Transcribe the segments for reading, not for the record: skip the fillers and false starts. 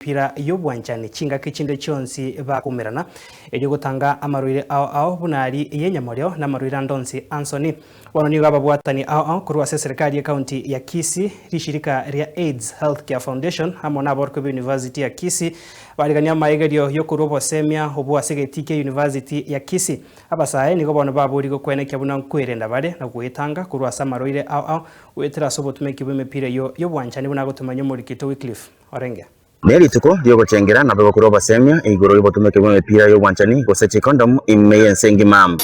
Emepira y'obwanchani chingaki chinde chionsi bakumerana, erio gotanga amarwaire ao ao buna aria y'enyamorio na amarwaire ande onsi a nsoni. Bono nigo ababwatani ao ao korwa ase eserekari y'ecounty ya Kisii, rishirika ria AIDS Health Care Foundation amo naborokigwa b'University ya Kisii barigania amaegerio yokorua obosemia obwo ase egetii kia University ya Kisii. Abasae nigo bono baborigwe koenekia buna nkwerenda bare na goetanga korwa ase amarwaire ao ao goetera ase obotumeki bw'emepira eyio y'obwanchani buna agotomanya omorikito Wycliffe Orenge. Ne rituko ri'ogochengera nabe gokorwa obosemia igoro y'obotumeki bw'emepira y'obwanchani gose chikondomu ime y'ense engima.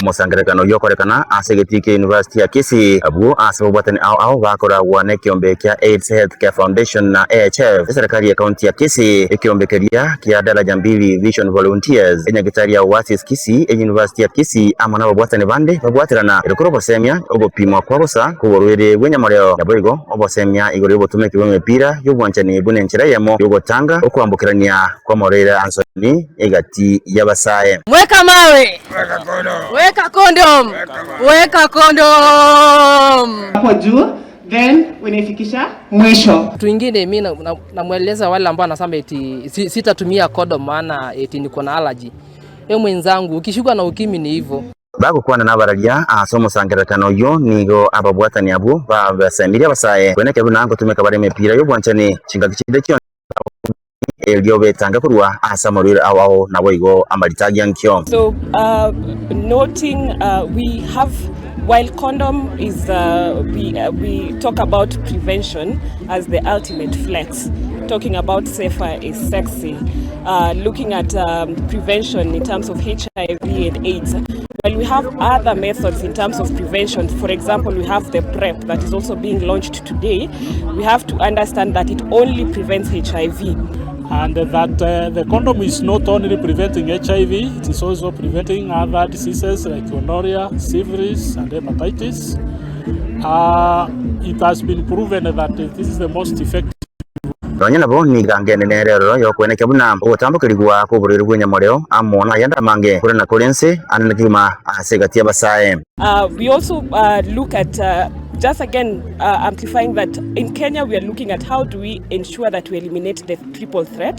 Omosangererekano oyio okorekana ase egetii kia University ya Kisii, abwo ase obobwatani ao ao bakoragwa nekiombe kia AIDS Health Care Foundation na AHF, eserekari ye county ya Kisii, ekiombe keria kia Daraja Mbili Vision Volunteers, enyagitari ya Oasis Kisii, Euniversity ya Kisii amo nababwatani bande babwaterana ere korwa obosemia, ogopimwa kwa bosa kw'oborwaire bw'enyamoreo, naboigo obosemia igoro y'obotomeki bw'emepira y'obwanchani buna enchera eyemo y'ogotanga okoambokerania kw'amorwaire a nsoni egati y'abasae. Weka mawe. Weka condom. Weka condom. Hapo juu then unaifikisha mwisho. Kitu ingine mi namweleza wale ambao anasema eti sitatumia condom maana eti niko na allergy. We mwenzangu ukishikwa na ukimwi ni hivyo. Bagokwana nabararia ase omosangererekano oyio nigo ababwatani abwo babasemirie abasae kwenekera buna ngotumeka bare emepira y'obwanchani chingaki chinde chionsi erio betange korwa ase amarwaire ao ao naboigo amarita agiankio. So noting we have while condom is we, we talk about prevention as the ultimate flex talking about safer is sexy looking at prevention in terms of HIV and AIDS while we have other methods in terms of prevention for example we have the PrEP that is also being launched today we have to understand that it only prevents HIV and that the condom is not only preventing HIV, it is also preventing other diseases like gonorrhea, syphilis, and hepatitis. It has been proven that this is the most effective. Nonya nabo nigo angene nere eroro y'okwenekia buna ogotambokerigwa kw'oborwaire bw'enyamoreo amo nayande amange kore na kore ense ande kegima ase egati y'abasae. We also look at just again amplifying that in Kenya we are looking at how do we ensure that we eliminate the triple threat,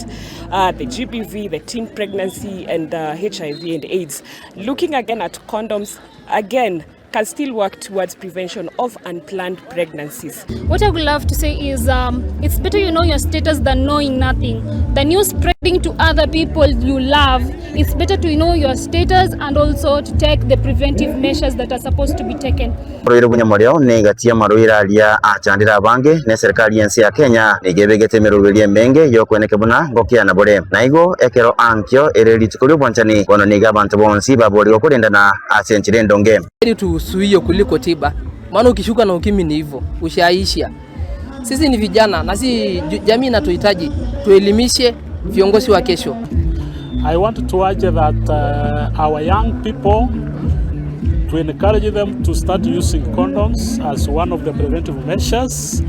the GBV, the teen pregnancy and HIV and AIDS. Looking again at condoms, again can still work towards prevention of unplanned pregnancies. What I would love to say is it's better you know your status than knowing nothing. Than you spreading to other people you love. It's better to know your status and also to take the preventive measures that are supposed to be taken. Oborwaire bw'enyamoreo negati y'amarwaire aria achandire abange, na eserikari y'ense ya Kenya nigo ebegete emeroberio emenge y'okweneka buna ngokiana bore. Naigo ekero ankio ere rituko ri'obwanchani, bono nigo abanto bonsi baborigwe korendana ase enchera endonge. Heri tusuie kuliko tiba, maana ukishuka na ukimwi ni hivyo, ushaisha. Sisi ni vijana na si jamii inatuhitaji, tuelimishe viongozi wa kesho. I want to urge that our young people to encourage them to start using condoms as one of the preventive measures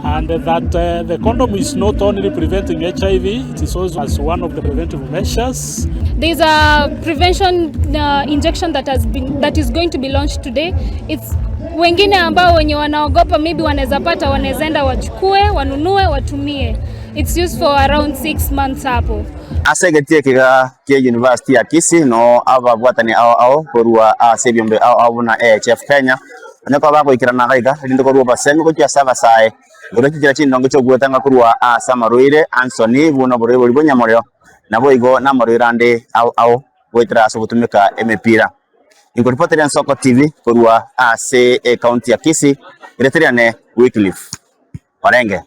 and that the condom is not only preventing HIV, it is also as one of the preventive measures. There's a prevention injection that has been that is going to be launched today. It's wengine ambao wenye wanaogopa maybe wanaweza pata, wanaweza enda wachukue, wanunue, watumie. It's used for around 6 months hapo. Ase egetii ekiga kia University ya Kisii no ababwatani ao ao korwa ase ebiombe ao ao buna AHF Kenya onye koba bagoikerana iga iga erinde korwa obosemi gochia ase abasae igoro chichera chindonge chiogwetanga korwa ase amarwaire a nsoni buna oborwaire boria bwa nyamorero naboigo na amarwaire ande ao ao goetera ase ogotumeka emepira. Inkoripotera Ensoko TV korwa ase ecounty ya Kisii, ereteriane Wycliffe Orenge.